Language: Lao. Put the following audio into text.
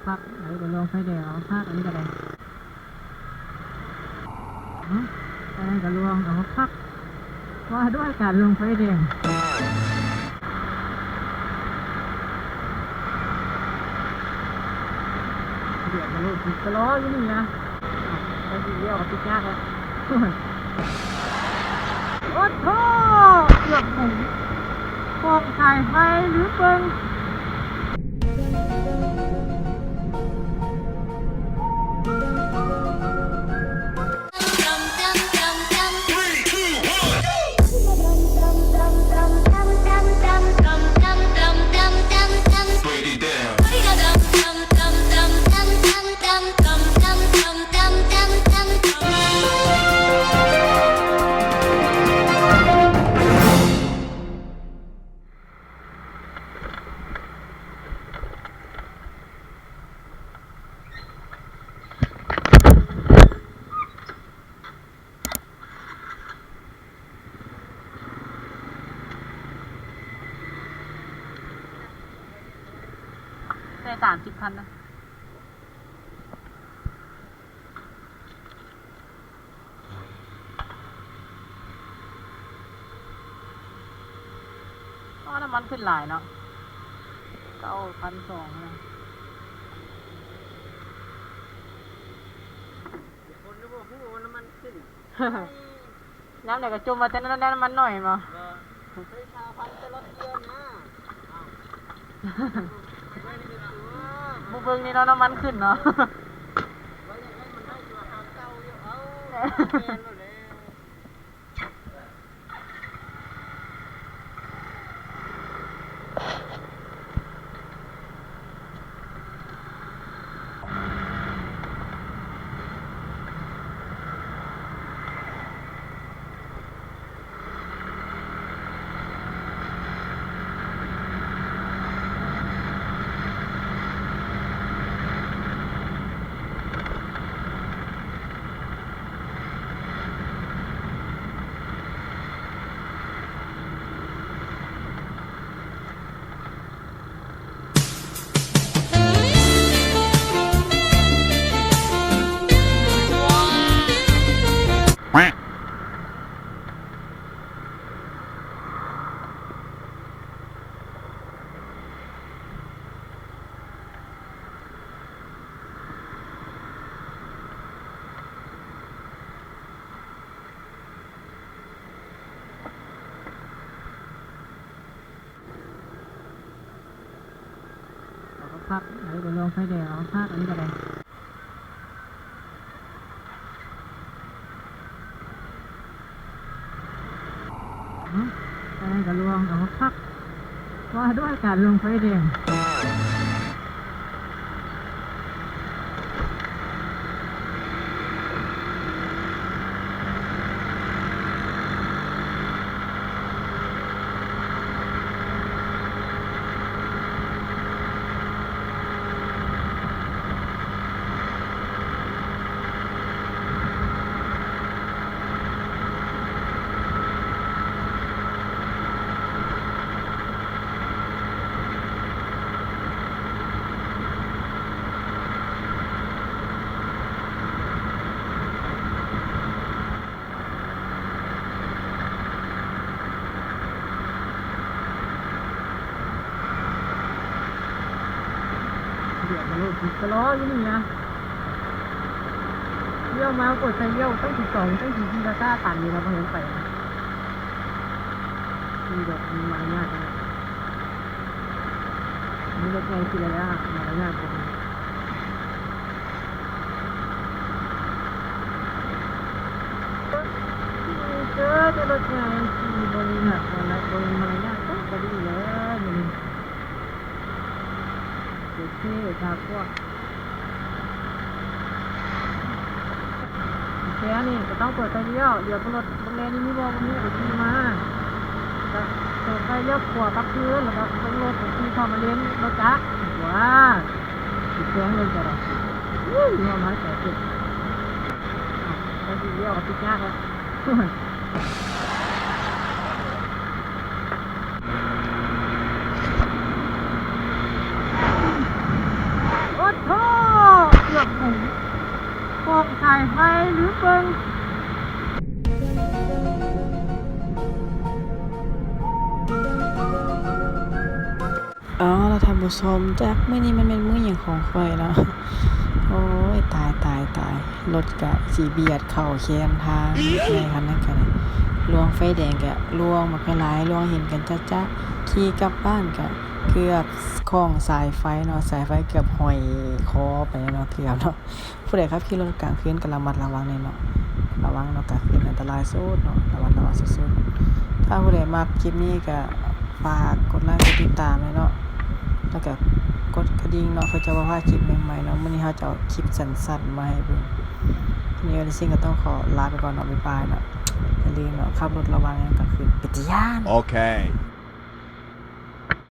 ຄັກ ໄປ ໄປລວງໄຟແດງເອົາຄັກ ອັນນີ້ກໍໄດ້ ຫຶ ອັນນັ້ນກໍລວງເອົາຄັກ ວ່າດ້ວຍການລວງໄຟແດງ ດຽວກໍລົດຕິດຕະຫຼອດຢູ່ນີ້ນະ ເອົາ ໄປຊິລ້ຽວກໍຕິດຍາກແລ້ວ ໂອ້ໂທ້ ເກືອບບຸ້ມ ຂອງສາຍໄຟລືມເບິ່ງ ໃສ່ສາມສິບພັນນະ ອໍ ນ້ຳມັນຂຶ້ນຫຼາຍເນາະ ເກົ້າພັນສອງນະ. ຄົນບໍ່ຮູ້ວ່ານ້ຳມັນຂຶ້ນ ຍາມໃດກໍຈົ່ມວ່າແຕ່ນ້ຳ ນ້ຳມັນໜ້ອຍແມ່ນບໍ່? ບໍ່ ເຄີຍຊາວພັນຕະຫຼອດເດືອນນະ ເອົ້າ ບໍ່ເບິ່ງນີ້ເນາະ ນ້ຳມັນຂຶ້ນເນາະ ວ່າຢາກໄດ້ມັນໄດ້ຕົວຄາເກົ່າຢູ່ ເອົ້າ ແມ່ນແລ້ວແຫຼະ. ເອົາຄັກໆ ໄປ ໄປລວງໄຟແດງເອົາຄັກ ອັນນີ້ກໍໄດ້ ຫຶ ອັນນັ້ນກໍລວງເອົາຄັກ ວ່າດ້ວຍການລວງໄຟແດງ. ດຽວກໍລົດຕິດຕະຫຼອດຢູ່ນີ້ນະ ລ້ຽວມາເປີດໄຟລ້ຽວ ຕັ້ງສິບສອງ ຕັ້ງສີ່ ສີ່ ຊ້າໆ ຕັນຢູ່ນະ ບໍ່ເຫັນໄປນະ ມີແບບມີມາລະຍາດນະ ມີລົດໃຫຍ່ຂີ່ໄດ້ແລ້ວ ມາລະຍາດບໍ່ມີ. ເຈີແຕ່ລົດໃຫຍ່ຂີ່ບໍ່ໄດ້ຍາກປານໃດ ບໍ່ມີມາລະຍາດ ໂອ້ ກໍດີແລ້ວມື້ນີ້ ໂອເຄ ຖ້າພວກແຊນີ້ກໍຕ້ອງເປີດໄຟລ້ຽວ ດຽວເບິ່ງລົດເບິ່ງແດ່ນີ້ມີບໍ່ ບໍ່ມີກໍຂີ່ມາ ກໍເປີດໄຟລ້ຽວຂວາກັບຄືນ ແລ້ວກໍເບິ່ງລົດ ກໍຂີ່ເຂົ້າມາເລນລົດຈັກ ວ້າ ຊິແຊງເລີຍຈະໄດ້ ອູ້ຍ ຍອມຫາຍໃຈເຈັບ ອ້າວ ໄປຊິລ້ຽວກໍຕິດຍາກແລ້ວ ໂອ້ຍ ໂອ້ໂທ້ ໄປຫຼືເບິ່ງ. ເອົາລະທ່ານຜູ້ຊົມ, ຈັກມື້ນີ້ມັນແມ່ນມື້ຫຍັງຂອງຂ້ອຍເນາະ. ໂອ້ຍ ຕາຍ ຕາຍ ຕາຍ, ລົດກະຊິບຽດເຂົ້າແຄມທາງ ລົດໃຫຍ່ຄັນນັ້ນກະຫຼວງ, ໄຟແດງກະຫຼວງບັກຫຼາຍ, ຫຼວງເຫັນກັນຈະໆ, ຂີ່ກັບບ້ານກະເກືອບຂ້ອງສາຍໄຟເນາະ, ສາຍໄຟເກືອບຫ້ອຍຄໍໄປເນາະ, ເກືອບເນາະ. ຜູ້ໃດຂັບຂີ່ລົດກາງຄືນກໍລະມັດລະວັງແດ່ເນາະ, ລະວັງເນາະ, ກາງຄືນອັນຕະລາຍສຸດເນາະ, ລະມັດລະວັງສຸດໆ. ຖ້າຜູ້ໃດມັກຄລິບນີ້ກໍຝາກກົດໄລກົດຕິດຕາມແດ່ເນາະ, ແລ້ວກໍກົດກະດິ່ງເນາະ, ເພື່ອຈະບໍ່ພາດຄລິບໃໝ່ໆເນາະ. ມື້ນີ້ເຮົາຈະເອົາຄລິບສັ້ນໆມາໃຫ້ເບິ່ງ. ມື້ນີ້ເອລິຊິງກໍຕ້ອງຂໍລາໄປກ່ອນເນາະ, ບາຍບາຍເນາະ. ຢ່າລືມເນາະ, ຂັບລົດລະວັງໃນກາງຄືນ ເປັນຕາຢ້ານ. ໂອເຄ.